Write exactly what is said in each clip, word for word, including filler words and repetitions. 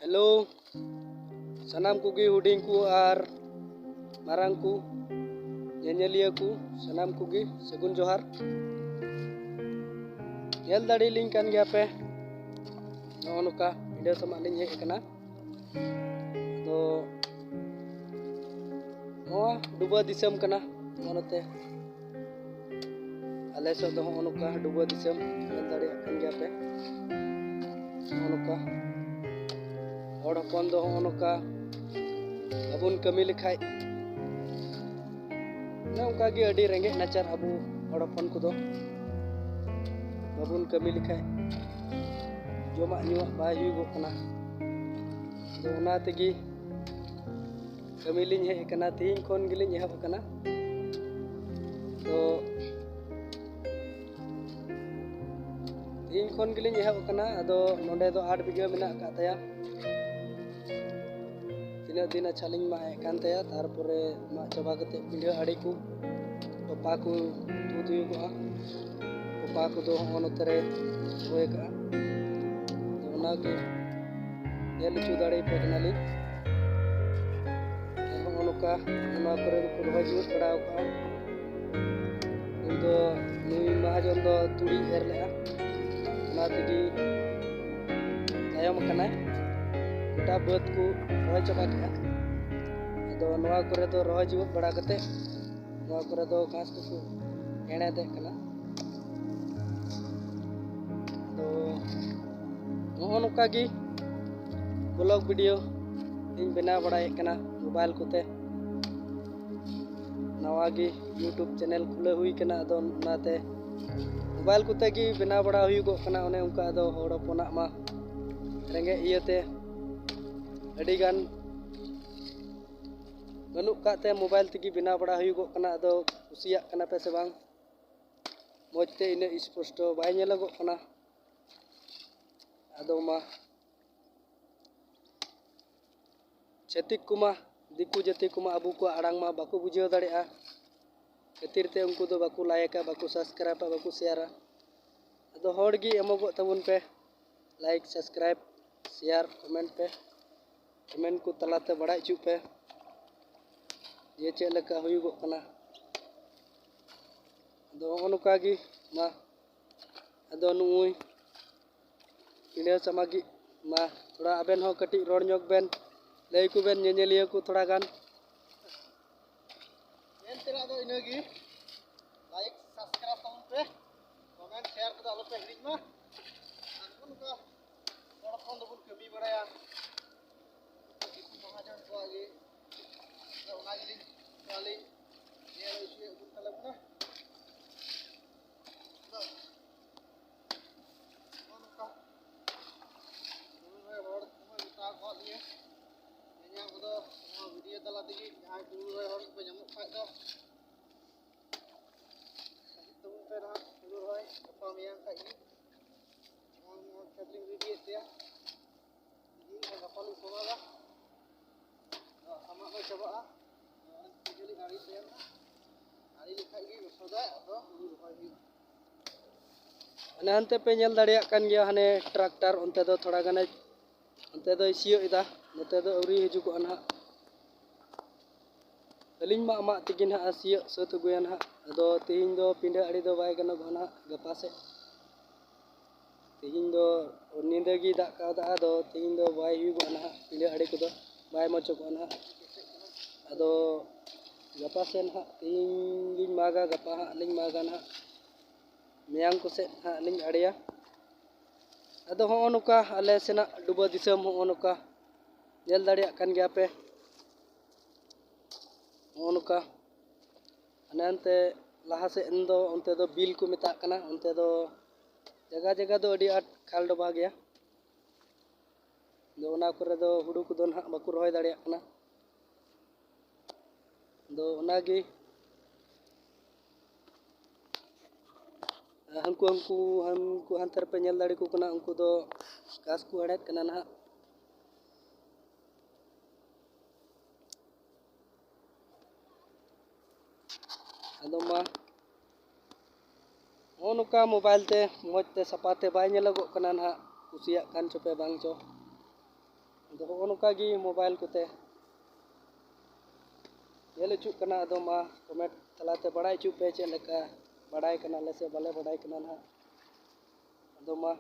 Hello, ᱥᱟᱱᱟᱢ ᱠᱚᱜᱮ ᱦᱩᱰᱤᱧ ᱠᱚ ᱟᱨ ᱢᱟᱨᱟᱝ ᱠᱚ, ᱧᱮᱧᱮᱞᱤᱭᱟᱹ ᱠᱚ, ᱥᱟᱱᱟᱢ ᱠᱚᱜᱮ ᱥᱟᱹᱜᱩᱱ ᱡᱚᱦᱟᱨ᱾ ᱧᱮᱞ ᱫᱟᱲᱮᱭᱟᱞᱤᱧ ᱠᱟᱱ ᱜᱮᱭᱟ ᱯᱮ, ᱱᱚᱜᱼᱚ ᱱᱚᱝᱠᱟ ᱯᱤᱸᱰᱟᱹ ᱥᱟᱢᱟᱜ ᱞᱤᱧ ᱦᱮᱡ ᱟᱠᱟᱱᱟ᱾ ᱟᱫᱚ ᱱᱚᱣᱟ ᱰᱩᱵᱟᱹ ᱫᱤᱥᱚᱢ ᱠᱟᱱᱟ, ᱱᱚᱜᱼᱚ ᱱᱚᱛᱮ ᱟᱞᱮ ᱥᱮᱫ ᱫᱚ ᱦᱚᱸᱜᱼᱚ ᱱᱚᱝᱠᱟ ᱰᱩᱵᱟᱹ ᱫᱤᱥᱚᱢ, ᱧᱮᱞ ᱫᱟᱲᱮᱭᱟᱜ ᱠᱟᱱ ᱜᱮᱭᱟ ᱯᱮ᱾ ᱦᱚᱸᱜᱼᱚ ᱱᱚᱝᱠᱟ ᱦᱚᱲ ᱦᱚᱯᱚᱱ ᱫᱚ ᱦᱚᱸᱜᱼᱚ ᱱᱚᱝᱠᱟ ᱵᱟᱵᱚᱱ ᱠᱟᱹᱢᱤ ᱞᱮᱠᱷᱟᱡ, ᱚᱱᱮ ᱚᱱᱠᱟ ᱜᱮ ᱟᱹᱰᱤ ᱨᱮᱸᱜᱮᱡ ᱱᱟᱪᱟᱨ ᱟᱵᱚ ᱦᱚᱲ ᱦᱚᱯᱚᱱ ᱠᱚᱫᱚ᱾ ᱵᱟᱵᱚᱱ ᱠᱟᱹᱢᱤ ᱞᱮᱠᱷᱟᱡ ᱡᱚᱢᱟᱜ ᱧᱩᱣᱟᱜ ᱵᱟᱭ ᱦᱩᱭᱩᱜᱚᱜ ᱠᱟᱱᱟ᱾ ᱟᱫᱚ ᱚᱱᱟ ᱛᱮᱜᱮ ᱠᱟᱹᱢᱤ ᱞᱤᱧ ᱦᱮᱡ ᱟᱠᱟᱱᱟ, ᱛᱮᱦᱮᱧ ᱠᱷᱚᱱ ᱜᱮᱞᱤᱧ ᱮᱦᱚᱵ ᱟᱠᱟᱱᱟ᱾ ᱛᱚ ᱛᱮᱦᱮᱧ ᱠᱷᱚᱱ ᱜᱮᱞᱤᱧ ᱮᱦᱚᱵ ᱟᱠᱟᱱᱟ᱾ ᱟᱫᱚ ᱱᱚᱰᱮ ᱫᱚ ᱟᱴ ᱵᱤᱜᱷᱟᱹ ᱢᱮᱱᱟᱜ ᱟᱠᱟᱫ ᱛᱟᱭᱟ᱾ ᱛᱤᱱᱟᱹᱜ ᱫᱤᱱ ᱟᱪᱪᱷᱟ ᱞᱤᱧ ᱢᱟᱜ ᱮᱫ ᱠᱟᱱ ᱛᱟᱭᱟ, ᱛᱟᱨᱯᱚᱨᱮ ᱢᱟᱜ ᱪᱟᱵᱟ ᱠᱟᱛᱮ ᱯᱤᱸᱰᱷᱟᱹ ᱟᱲᱮ ᱠᱚ ᱴᱚᱯᱟ ᱠᱚ ᱛᱩᱫ ᱦᱩᱭᱩᱜᱚᱜᱼᱟ᱾ ᱴᱚᱯᱟ ᱠᱚᱫᱚ ᱦᱚᱸᱜᱼᱚ ᱱᱚᱛᱮ ᱨᱮ ᱨᱚᱦᱚᱭ ᱟᱠᱟᱫᱼᱟ᱾ ᱟᱫᱚ ᱚᱱᱟᱜᱮ ᱧᱮᱞ ᱦᱚᱪᱚ ᱫᱟᱲᱮᱭᱟᱯᱮ ᱠᱟᱱᱟᱞᱤᱧ᱾ ᱟᱨ ᱦᱚᱸᱜᱼᱚ ᱱᱚᱝᱠᱟ ᱱᱚᱣᱟ ᱠᱚᱨᱮ ᱫᱚᱠᱚ ᱨᱚᱦᱚᱭ ᱡᱩᱛ ᱵᱟᱲᱟ ᱟᱠᱟᱫᱼᱟ᱾ ᱩᱱᱤ ᱫᱚ, ᱱᱩᱭ ᱢᱟᱦᱟᱡᱚᱱ ᱫᱚ ᱛᱩᱲᱤ ᱮᱨ ᱞᱮᱫᱼᱟ, ᱚᱱᱟ ᱛᱮᱜᱮ ᱛᱟᱭᱚᱢ ᱟᱠᱟᱱᱟᱭ᱾ ᱜᱚᱴᱟ ᱵᱟᱹᱫᱽ ᱠᱚ ᱨᱚᱦᱚᱭ ᱪᱟᱵᱟ ᱠᱮᱫᱼᱟ᱾ ᱟᱫᱚ ᱱᱚᱣᱟ ᱠᱚᱨᱮ ᱫᱚ ᱨᱚᱦᱚᱭ ᱡᱩᱛ ᱵᱟᱲᱟ ᱠᱟᱛᱮ ᱱᱚᱣᱟ ᱠᱚᱨᱮ ᱫᱚ ᱜᱷᱟᱥ ᱠᱚᱠᱚ ᱦᱮᱲᱦᱮᱫᱮᱫ ᱠᱟᱱᱟ᱾ ᱟᱫᱚ ᱱᱚᱜᱼᱚ ᱱᱚᱝᱠᱟ ᱜᱮ ᱵᱞᱚᱜ ᱵᱷᱤᱰᱤᱭᱳ ᱤᱧ ᱵᱮᱱᱟᱣ ᱵᱟᱲᱟᱭᱮᱫ ᱠᱟᱱᱟ ᱢᱳᱵᱟᱭᱤᱞ ᱠᱚᱛᱮ᱾ ᱱᱟᱣᱟ ᱜᱮ ᱭᱩᱴᱩᱵᱽ ᱪᱮᱱᱮᱞ ᱠᱷᱩᱞᱟᱹᱣ ᱦᱩᱭ ᱠᱟᱱᱟ, ᱟᱫᱚ ᱚᱱᱟᱛᱮ ᱢᱳᱵᱟᱭᱤᱞ ᱠᱚᱛᱮ ᱜᱮ ᱵᱮᱱᱟᱣ ᱵᱟᱲᱟ ᱦᱩᱭᱩᱜᱚᱜ ᱠᱟᱱᱟ᱾ ᱚᱱᱮ ᱚᱱᱠᱟ ᱟᱫᱚ ᱦᱚᱲ ᱦᱚᱯᱚᱱᱟᱜ ᱢᱟ ᱨᱮᱸᱜᱮᱡ ᱤᱭᱟᱹᱛᱮ ᱟᱹᱰᱤᱜᱟᱱ ᱵᱟᱹᱱᱩᱜ ᱠᱟᱜ ᱛᱮ ᱢᱳᱵᱟᱭᱤᱞ ᱛᱮᱜᱮ ᱵᱮᱱᱟᱣ ᱵᱟᱲᱟ ᱦᱩᱭᱩᱜᱚᱜ ᱠᱟᱱᱟ᱾ ᱟᱫᱚ ᱠᱩᱥᱤᱭᱟᱜ ᱠᱟᱱᱟ ᱯᱮ ᱥᱮ ᱵᱟᱝ? ᱢᱚᱡᱽ ᱛᱮ ᱤᱱᱟᱹᱜ ᱥᱯᱚᱥᱴᱚ ᱵᱟᱭ ᱧᱮᱞᱚᱜᱚᱜ ᱠᱟᱱᱟ᱾ ᱟᱫᱚ ᱢᱟ ᱪᱷᱟᱹᱛᱤᱠ ᱠᱚᱢᱟ, ᱫᱤᱠᱩ ᱡᱟᱹᱛᱤ ᱠᱚᱢᱟ ᱟᱵᱚ ᱠᱚᱣᱟᱜ ᱟᱲᱟᱝ ᱢᱟ ᱵᱟᱠᱚ ᱵᱩᱡᱷᱟᱹᱣ ᱫᱟᱲᱮᱭᱟᱜᱼᱟ, ᱠᱷᱟᱹᱛᱤᱨ ᱛᱮ ᱩᱱᱠᱩ ᱫᱚ ᱵᱟᱠᱚ ᱞᱟᱭᱤᱠᱟ, ᱵᱟᱠᱚ ᱥᱟᱵᱥᱠᱨᱟᱭᱤᱵᱟ, ᱵᱟᱠᱚ ᱥᱮᱭᱟᱨᱟ᱾ ᱟᱫᱚ ᱦᱚᱲ ᱜᱮ ᱮᱢᱚᱜᱚᱜ ᱛᱟᱵᱚᱱ ᱯᱮ ᱞᱟᱭᱤᱠ, ᱥᱟᱵᱥᱠᱨᱟᱭᱤᱵ, share, comment ᱯᱮ᱾ Comment ᱠᱚ ᱛᱟᱞᱟᱛᱮ ᱵᱟᱲᱟᱭ ᱦᱚᱪᱚᱜ ᱯᱮ ᱡᱮ ᱪᱮᱫ ᱞᱮᱠᱟ ᱦᱩᱭᱩᱜᱚᱜ ᱠᱟᱱᱟ᱾ ᱟᱫᱚ ᱱᱚᱜᱼᱚ ᱱᱚᱝᱠᱟ ᱜᱮ ᱢᱟ᱾ ᱟᱫᱚ ᱱᱩᱜᱼᱩᱭ ᱯᱤᱸᱰᱟᱹ ᱥᱟᱢᱟᱜᱤ ᱢᱟ, ᱛᱷᱚᱲᱟ ᱟᱵᱮᱱ ᱦᱚᱸ ᱠᱟᱹᱴᱤᱡ ᱨᱚᱲ ᱧᱚᱜ ᱵᱮᱱ, ᱞᱟᱹᱭ ᱠᱚᱵᱮᱱ ᱧᱮᱧᱮᱞᱤᱭᱟᱹ ᱠᱚ ᱛᱷᱚᱲᱟ ᱜᱟᱱ᱾ ᱢᱮᱱ ᱛᱮᱱᱟᱜ ᱫᱚ ᱤᱱᱟᱹᱜᱮ, like subscribe ᱛᱟᱵᱚᱱ ᱯᱮ, comment share ᱠᱚᱫᱚ ᱟᱞᱚ ᱯᱮ ᱦᱤᱲᱤᱧ ᱢᱟ᱾ ᱟᱨ ᱱᱚᱜᱼᱚ ᱱᱚᱝᱠᱟ ᱦᱚᱲ ᱦᱚᱯᱚᱱ ᱫᱚᱵᱚᱱ ᱠᱟᱹᱢᱤ ᱵᱟᱲᱟᱭᱟ ᱫᱤᱠᱩ ᱢᱚᱦᱟᱡᱚᱱ ᱠᱚᱣᱟᱜ ᱜᱮ᱾ ᱟᱫᱚ ᱚᱱᱟ ᱜᱮᱞᱤᱧ, ᱚᱱᱟ ᱞᱤᱧ ᱧᱮᱞ ᱦᱚᱪᱚᱭᱮᱫ ᱵᱚᱱ ᱛᱟᱞᱮ ᱵᱚᱱᱟ᱾ ᱟᱫᱚ ᱱᱚᱜᱼᱚ ᱱᱚᱝᱠᱟ ᱦᱩᱲᱩ ᱨᱚᱦᱚᱭ ᱦᱚᱲ ᱠᱚᱦᱚᱸ ᱢᱮᱛᱟ ᱟᱠᱟᱫ ᱞᱤᱧᱟᱹ, ᱧᱮᱧᱮᱞ ᱠᱚᱫᱚ ᱱᱚᱣᱟ video ᱛᱟᱞᱟ ᱛᱮᱜᱮ ᱡᱟᱦᱟᱸᱭ ᱠᱚ ᱦᱩᱲᱩ ᱨᱚᱦᱚᱭ ᱦᱚᱲ ᱠᱚ ᱧᱟᱢᱚᱜ ᱠᱷᱟᱡ ᱫᱚ ᱦᱤᱡᱩᱜ ᱛᱟᱵᱚᱱ ᱯᱮ ᱱᱟᱦᱟᱜ ᱦᱩᱲᱩ ᱨᱚᱦᱚᱭ ᱜᱟᱯᱟ ᱢᱮᱭᱟᱝ ᱠᱷᱟᱡ ᱜᱮ᱾ ᱱᱚᱣᱟ ᱠᱷᱮᱛ ᱞᱤᱧ ready ᱭᱮᱫ ᱛᱮᱭᱟ᱾ ᱛᱮᱦᱮᱧ ᱟᱨ ᱜᱟᱯᱟ ᱞᱤᱧ ᱥᱚᱢᱟᱫᱟ᱾ ᱟᱫᱚ ᱥᱟᱢᱟᱜ ᱫᱚ ᱪᱟᱵᱟᱜᱼᱟ᱾ ᱟᱨ ᱛᱮᱜᱮ ᱞᱤᱧ ᱟᱲᱮ ᱛᱟᱭᱟ ᱱᱟᱦᱟᱜ᱾ ᱟᱲᱮ ᱞᱮᱠᱷᱟᱡ ᱜᱮ ᱞᱚᱥᱚᱫᱟᱭ, ᱟᱫᱚ ᱦᱩᱲᱩ ᱨᱚᱦᱚᱭ ᱦᱩᱭᱩᱜᱼᱟ᱾ ᱦᱟᱱᱮ ᱦᱟᱱᱛᱮ ᱯᱮ ᱧᱮᱞ ᱫᱟᱲᱮᱭᱟᱜ ᱠᱟᱱ ᱜᱮᱭᱟ, ᱦᱟᱱᱮ tractor ᱚᱱᱛᱮ ᱫᱚ ᱛᱷᱚᱲᱟ ᱜᱟᱱᱮ, ᱚᱱᱛᱮ ᱫᱚᱭ ᱥᱤᱭᱳᱜ ᱮᱫᱟ, ᱱᱚᱛᱮ ᱫᱚ ᱟᱹᱣᱨᱤ ᱦᱤᱡᱩᱜᱚᱜᱼᱟ ᱱᱟᱦᱟᱜ᱾ ᱟᱹᱞᱤᱧ ᱢᱟ ᱟᱢᱟᱜ ᱛᱮᱜᱮ ᱱᱟᱦᱟᱜ ᱥᱤᱭᱳᱜ ᱥᱟᱹᱛ ᱟᱹᱜᱩᱭᱟ ᱱᱟᱦᱟᱜ᱾ ᱟᱫᱚ ᱛᱮᱦᱮᱧ ᱫᱚ ᱯᱤᱸᱰᱟᱹ ᱟᱲᱮ ᱫᱚ ᱵᱟᱭ ᱜᱟᱱᱚᱜᱚᱜᱼᱟ ᱱᱟᱦᱟᱜ, ᱜᱟᱯᱟ ᱥᱮᱫ᱾ ᱛᱮᱦᱮᱧ ᱫᱚ ᱧᱤᱫᱟᱹ ᱜᱮ ᱫᱟᱜ ᱠᱟᱣᱫᱟ, ᱟᱫᱚ ᱛᱮᱦᱮᱧ ᱫᱚ ᱵᱟᱭ ᱦᱩᱭᱩᱜᱚᱜᱼᱟ ᱱᱟᱦᱟᱜ, ᱯᱤᱸᱰᱟᱹ ᱟᱲᱮ ᱠᱚᱫᱚ ᱵᱟᱭ ᱢᱚᱡᱚᱜᱚᱜᱼᱟ ᱱᱟᱦᱟᱜ᱾ ᱟᱫᱚ ᱜᱟᱯᱟ ᱥᱮᱫ ᱱᱟᱦᱟᱜ, ᱛᱮᱦᱮᱧ ᱞᱤᱧ ᱢᱟᱜᱟ, ᱜᱟᱯᱟ ᱦᱟᱸᱜ ᱞᱤᱧ ᱢᱟᱜᱟ ᱱᱟᱦᱟᱜ, ᱢᱮᱭᱟᱝ ᱠᱚᱥᱮᱫ ᱦᱟᱸᱜ ᱞᱤᱧ ᱟᱲᱮᱭᱟ᱾ ᱟᱫᱚ ᱦᱚᱸᱜᱼᱚ ᱱᱚᱝᱠᱟ ᱟᱞᱮ ᱥᱮᱱᱟᱜ ᱰᱩᱵᱟᱹ ᱫᱤᱥᱚᱢ, ᱦᱚᱸᱜᱼᱚ ᱱᱚᱝᱠᱟ ᱧᱮᱞ ᱫᱟᱲᱮᱭᱟᱜ ᱠᱟᱱ ᱜᱮᱭᱟ ᱯᱮ, ᱦᱚᱸᱜᱼᱚ ᱱᱚᱝᱠᱟ᱾ ᱦᱟᱱᱮ ᱦᱟᱱᱛᱮ ᱞᱟᱦᱟ ᱥᱮᱫ ᱫᱚ, ᱚᱱᱛᱮ ᱫᱚ ᱵᱤᱞ ᱠᱚ ᱢᱮᱛᱟᱜ ᱠᱟᱱᱟ, ᱚᱱᱛᱮ ᱫᱚ ᱡᱟᱭᱜᱟ ᱡᱟᱭᱜᱟ ᱫᱚ ᱟᱹᱰᱤ ᱟᱸᱴ ᱠᱷᱟᱞ ᱰᱚᱵᱷᱟ ᱜᱮᱭᱟ᱾ ᱟᱫᱚ ᱚᱱᱟ ᱠᱚᱨᱮ ᱫᱚ ᱦᱩᱲᱩ ᱠᱚᱫᱚ ᱱᱟᱦᱟᱜ ᱵᱟᱠᱚ ᱨᱚᱦᱚᱭ ᱫᱟᱲᱮᱭᱟᱜ ᱠᱟᱱᱟ᱾ ᱟᱫᱚ ᱚᱱᱟᱜᱮ, ᱦᱟᱹᱱᱠᱩ, ᱦᱟᱹᱱᱠᱩ, ᱦᱟᱹᱱᱠᱩ ᱦᱟᱱᱛᱮ ᱨᱮᱯᱮ ᱧᱮᱞ ᱫᱟᱲᱮ ᱠᱚ ᱠᱟᱱᱟ, ᱩᱱᱠᱩ ᱫᱚ ᱜᱷᱟᱥ ᱠᱚ ᱦᱮᱲᱦᱮᱫ ᱠᱟᱱᱟ ᱱᱟᱦᱟᱜ᱾ ᱟᱫᱚ ᱢᱟ, ᱱᱚᱜᱼᱚ ᱱᱚᱝᱠᱟ mobile ᱛᱮ ᱢᱚᱡᱽ ᱛᱮ ᱥᱟᱯᱷᱟ ᱛᱮ ᱵᱟᱭ ᱧᱮᱞᱚᱜᱚᱜ ᱠᱟᱱᱟ ᱱᱟᱦᱟᱜ, ᱠᱩᱥᱤᱭᱟᱜ ᱠᱟᱱ ᱪᱚᱯᱮ ᱵᱟᱝ ᱪᱚ᱾ ᱟᱫᱚ ᱦᱚᱸᱜᱼᱚ ᱱᱚᱝᱠᱟ ᱜᱮ ᱢᱳᱵᱟᱭᱤᱞ ᱠᱚᱛᱮ ᱧᱮᱞ ᱦᱚᱪᱚᱜ ᱠᱟᱱᱟ᱾ ᱟᱫᱚ ᱢᱟ ᱠᱚᱢᱮᱱᱴ ᱛᱟᱞᱟᱛᱮ ᱵᱟᱲᱟᱭ ᱦᱚᱪᱚ ᱯᱮ, ᱪᱮᱫ ᱞᱮᱠᱟ ᱵᱟᱲᱟᱭ ᱠᱟᱱᱟᱞᱮ ᱥᱮ ᱵᱟᱞᱮ ᱵᱟᱲᱟᱭ ᱠᱟᱱᱟ ᱱᱟᱦᱟᱜ᱾ ᱟᱫᱚ ᱢᱟ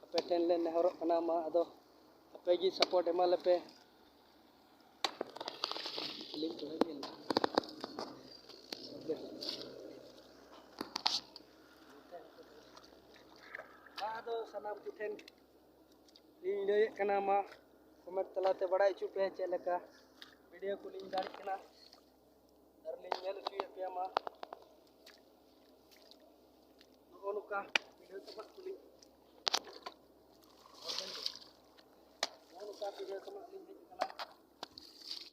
ᱟᱯᱮ ᱴᱷᱮᱱ ᱞᱮ ᱱᱮᱦᱚᱨᱚᱜ ᱠᱟᱱᱟ, ᱢᱟ ᱟᱫᱚ ᱟᱯᱮ ᱜᱮ ᱥᱟᱯᱳᱨᱴ ᱮᱢᱟ ᱞᱮᱯᱮ᱾ ᱢᱟ ᱟᱫᱚ ᱥᱟᱱᱟᱢ ᱠᱚᱴᱷᱮᱱ ᱞᱤᱧ ᱞᱟᱹᱭᱮᱫ ᱠᱟᱱᱟ, ᱢᱟ ᱠᱚᱢᱮᱱᱴ ᱛᱟᱞᱟᱛᱮ ᱵᱟᱲᱟᱭ ᱦᱚᱪᱚ ᱯᱮ ᱪᱮᱫ ᱞᱮᱠᱟ ᱵᱷᱤᱰᱤᱭᱳ ᱠᱚᱞᱤᱧ ᱫᱟᱲᱮᱜ ᱠᱟᱱᱟ᱾ ᱟᱨ ᱞᱤᱧ ᱧᱮᱞ ᱦᱚᱪᱚᱭᱮᱫ ᱯᱮᱭᱟ ᱢᱟ᱾ ᱱᱚᱜᱼᱚ ᱱᱚᱝᱠᱟ ᱵᱷᱤᱰᱤᱭᱳ ᱛᱮᱢᱟ ᱠᱩᱞᱤ, ᱱᱚᱜᱼᱚ ᱱᱚᱝᱠᱟ ᱵᱷᱤᱰᱤᱭᱳ ᱛᱮᱢᱟ ᱞᱤᱧ ᱦᱮᱡ ᱟᱠᱟᱱᱟ᱾